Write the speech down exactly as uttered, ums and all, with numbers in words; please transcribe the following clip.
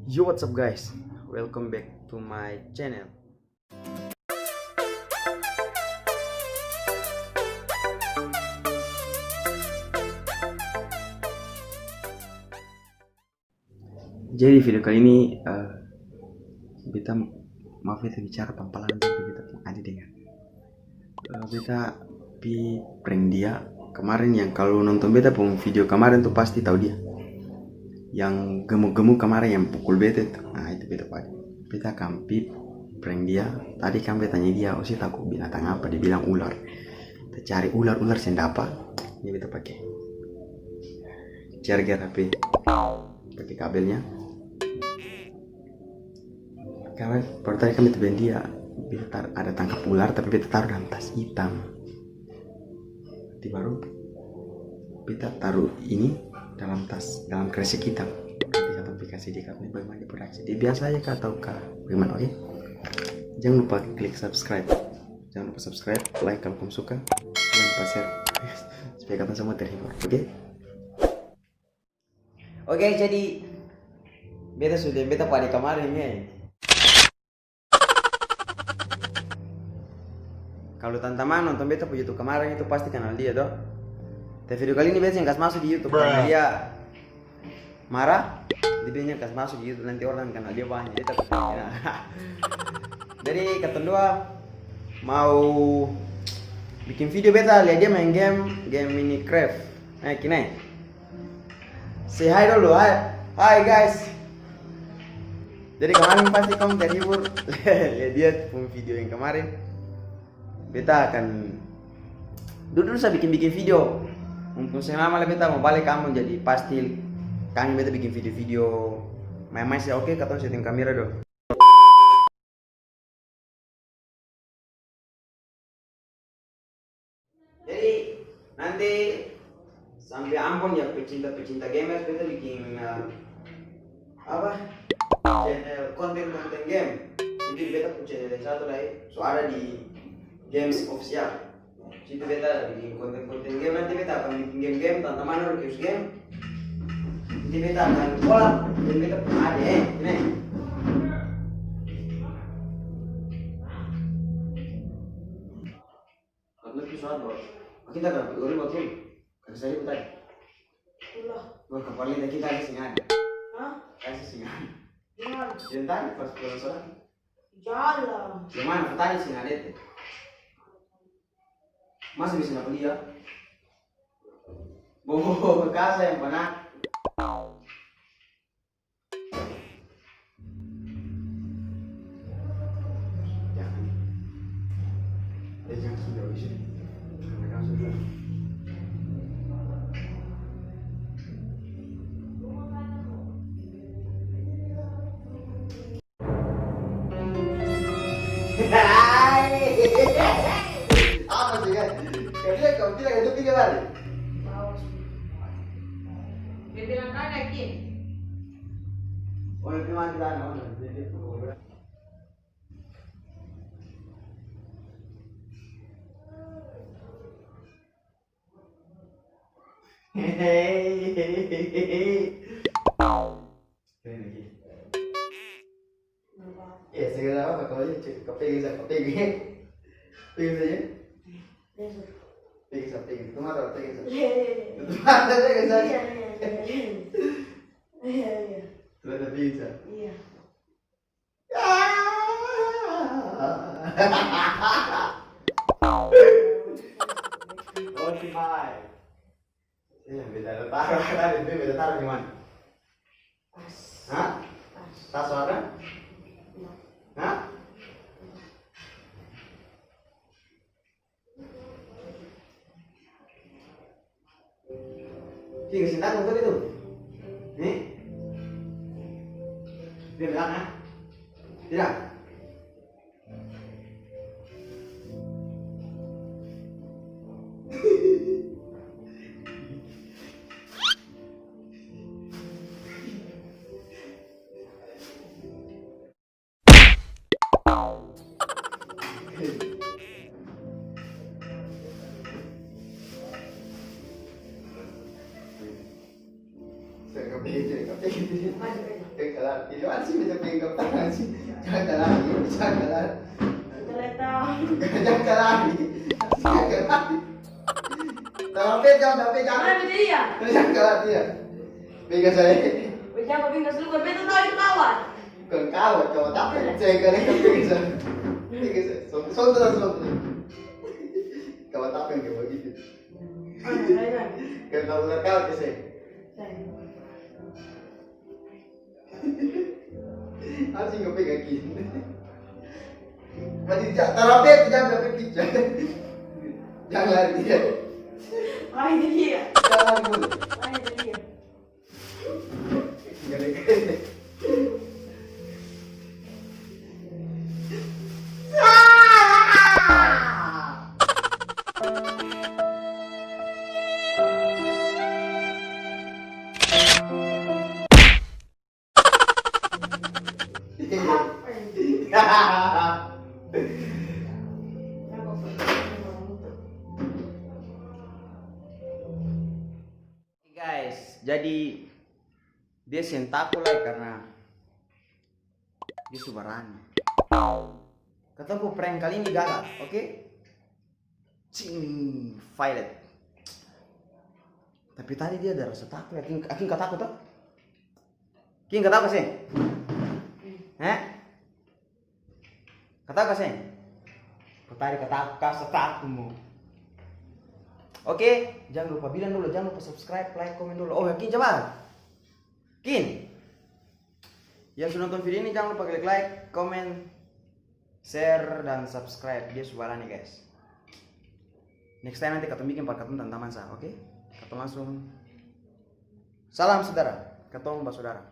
Yo, what's up guys? Welcome back to my channel. Jadi video kali ini, eh, beta, maaf beta bicara pampalan, tapi beta pung ade dengar. Eh, beta pi prank dia kemarin, yang kalu nonton beta pung video kemarin tu pasti tau dia. Yang gemuk-gemuk kemarin yang pukul beta itu. Nah, itu beta pung ade. Beta akan pi prank dia. Tadi kan beta tanya dia, "Ose taku binatang apa?" Dia bilang ular. Beta cari ular, ular seng dapa. Ini beta pake. Charger H P. Pake kabelnya. Karena baru tadi kan beta bilang dia, beta tar-, ada tangkap ular, tapi beta taruh dalam tas hitam. Nanti baru beta taruh ini dalam tas, dalam kresek hitam. Nanti katong pi kasi dia katong bagaimana dia pung reaksi. Dia biasa aja ka atau ka bagaimana, oke? Jangan lupa klik subscribe. Jangan lupa subscribe, like kalau kamu suka. Jangan lupa share. Supaya katong semua terhibur, oke? Oke, jadi beta su deng beta pung ade kamarin, e. Kalu tamang-tamang nonton beta pung YouTube kamarin itu pasti kanal dia to. Tapi video kali ini beta seng kas maso di YouTube karna dia mara. Dia bilang jang kas maso di YouTube, nanti orang kanal dia banya. Jadi katong, jadi katong dua mau biking video, beta lia dia maeng game, game Minecraft. Eh, kine. Say hi dolo, hi. Hi, guys. Jadi kemarin pasti kamu terhibur lia dia pung video yang kemarin. Beta akan dudu sa biking-biking video. Mumpung seng lama lai beta mo bale kampung, jadi pasti kangen beta biking video-video maeng-maeng sa. Oke, katong setting kamera dolo. Jadi, nanti sampe Ambon ya, pecinta-pecinta gamers, beta biking, eh, apa? Channel konten-konten game. Jadi, beta pung channel yang satu lai su ada di Games Official. Situ beta biking konten-konten game, nanti beta akan biking game-game, tamang-tamang dong request game. Nanti beta akan collab deng beta pung ade, eh, ini. Karna itu saat baru, kita akan pi gori batul. Kaki saya tadi. Itulah. Wah, kapalita kita ada sing ada. Hah? Kasih sing ada. Jalan. Yang tadi pas pulang sekolah. Jalan. Yang mana? Tadi sing ada itu. Masa bisa dapa lia? Bobo kasa yang pernah. Jangan. Eh, jangan sudah, bisa. Karena kan sudah. Apa sih, kan? Kau bilang, kau bilang itu pindah lari. Dia bilang, "Kagak, Ki." Oh, itu mati tanah, oh, dia, dia pukul. Hehehe. Keren lagi. Iya, segala apa, kalau dia cek, kapege sa, kapege. Pege saja. Pege sa, pege. Itu mata, pege sa. Iya, iya, iya. Itu mata, pege sa. Iya, iya, iya, iya. Iya, iya. Itu mata, pege sa. Iya. Oh, si Mai. Iya, beta ada taruh, tadi beta taruh di mana? Tas. Hah? Tas. Tas warna? Iya. Hah? Tinggal sini, tadi itu. Nih. Dia bilang, ah. Tidak. Hati dia, "Ah, sini, tapi enggak pernah sih. Jangan lari, jangan lari." Geletak. Jangan lari. Jangan lari. Tapi jangan, tapi jangan. Mana dia? Jangan lari dia. Pegang saya. Jangan pegang, suruh betul tahu itu kawan. Bukan kawan, kawan tapi saya kali pegang saya. Pegang saya. Sonto, sonto, sonto. Kawan tapi yang kayak begitu. Kena ular kau ke sini. Asing kau pegang kaki. Mati ja-, tarape tu jang sampe pija. Jang lari dia. Ai, itu dia. Jang lari dulu. Ai, itu dia. Gale-gale. Guys, jadi dia seng tako lai karna dia su barani. Katong pung prank kali ini gagal, oke? Cing, failet. Tapi tadi dia ada rasa tako ya, King, King katako to? King katako seng? Hah? Katako seng? Ko tadi katako, kasa tako mo. Oke, jang lupa bilang dolo, jang lupa subscribe, like, komen dolo. Oh, ya, King, coba. King. Yang su nonton video ini, jang lupa klik like, komen, share, dan subscribe. Dia su barani, guys. Next time nanti katong bikin par katong tamang-tamang sa, oke? Katong langsung. Salam saudara, katong basudara.